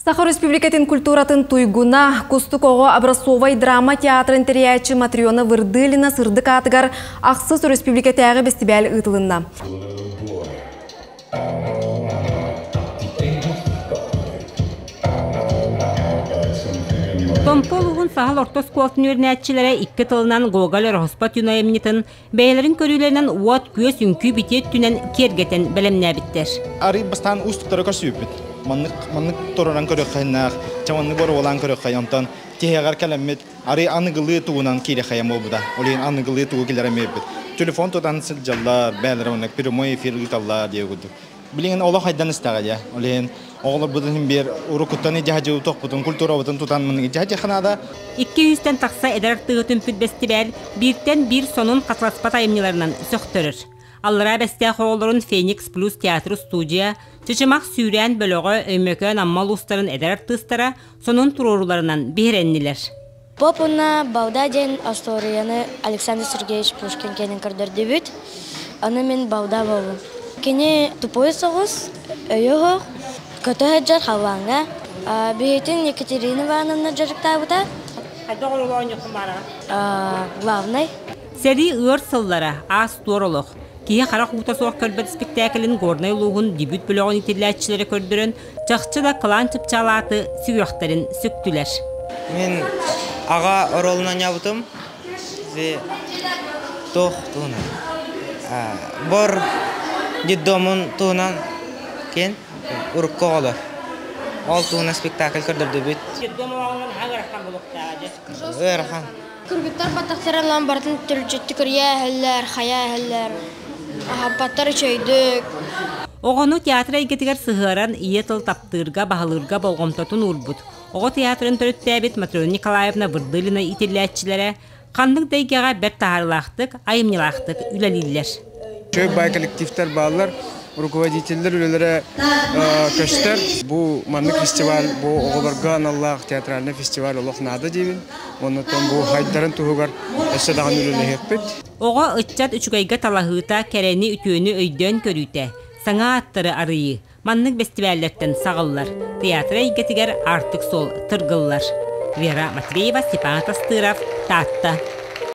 Саха Республикатын культуратын туйгуна, Кустук оҕо образцовай драма театрын тэрийээччи Матрена Вырдылина сырдык аатыгар ахсыс өрөспүүбүлүкэтээҕи бэстибээл ыытылынна. Томпо улууһун Саһыл орто оскуолатын үөрэнээччилэрэ икки тылынан Гоголь Ороһуспа түн айымньытын бэйэлэрин көрүүлэринэн уот-күөс үҥкүү битиэ өттүнэн киэргэтэн бэлэмнээбиттэр. Арый бастаан уустуктары көрсүбүппүт. Маннык маннык тураран көрүөххэйнээх, чэ маннык боруобалаан көрүөххэй. Онтон тиһэҕэр кэлэммит арый аныгылыы тугунан киирэхэйэм буолбута. Ол иһин аныгылыы тугу киллэрэн биэрбит. Телефон тутан сылдьаллар, бээлэрэ маннык прямой эфир ыыталлар диye курдук. Билигин олох айдан истэҕэ дьэ. Ол иһин оҕолорбутун иһин биэр уруккуттан идьаһадьы тохпутун, культурабытын тутан маннык идьаһадьы наада. 200-тэн тахса эдэр артыыһы түмпүт бэстибээл бииртэн биир сонун хатыласпат айымньыларынан сөхтөрөр. Аллараа Бэстээх оҕолорун Феникс плюс театр студия, Чычымах сүүрээн бөлөҕө, Өймөкөөн Амма улуустарын эдэр артыыстара сонун туруорууларынан биһирэннилэр. Поп уонна Балда диэн остуоруйаны Александр Сергеевич Пушкин кэлин көрдөрдүбүт. Аны мин Балда буоллум. Кини тупой соҕус, өйө оһох, көтө сылдьар халлааҥҥа. Биһитин Екатерина Ивановна дьарыктаабыта. Хайдах оонньуоххун баара? Главный. Сэрии ыар сыллара, аас-туор олох. Киһи харах уута суох көрбөт испиктээкилин Горнай улууһун дебют бөлөҕүн иитиллээччилэрэ көрдөрөн, чахчы да кылаан чыпчаалааты сүһүөхтэрин сүктүлэр. Мин аҕа оруолун оонньообутум. Туох туһунан? Бор детдомун туһунан киэн урукку оҕолор. Ол туһунан спектакль көрдөрдүбүт. Детдом оҕолорун ыарахан булуктаа Ыарахан. Кыргыттар баттахтара ылан барытын төрүччүттү көрүйэ эһэллэр, хайа эһэллэр. Аһаппаттар үчүгэйдик. Оҕону театр эйгэтигэр сыһыаран ийэ тыл таптыырга, баһылыырга болҕомтотун уурбут. Оҕо театрын төрүттээбит Матрена Николаевна Вырдылина иитиллээччилэрэ ханнык да эйгэҕэ бэрт таһаарыылаахтык, айымньылаахтык үлэлииллэр. Үчүгэй баай коллективтар бааллар, руководителлэр үлэлэрэ көстөр. Бу маннык фестиваль, бу оҕолорго аналлаах театральный фестиваль олох наада диибин. Оннуттан бу хайдарын туһугар өссө даҕаны үлэлэһиэхпит. Оҕо, ыччат үчүгэйгэ талаһыыта, кэрэни, үтүөнү өйдөөн көрүүтэ, саҥа ааттары арыйыы, маннык бэстибээллэртэн саҕыллар, театр эйгэтигэр аартык суол тыргыллар. Вера Матвеева, Степан Тастыров, Таатта.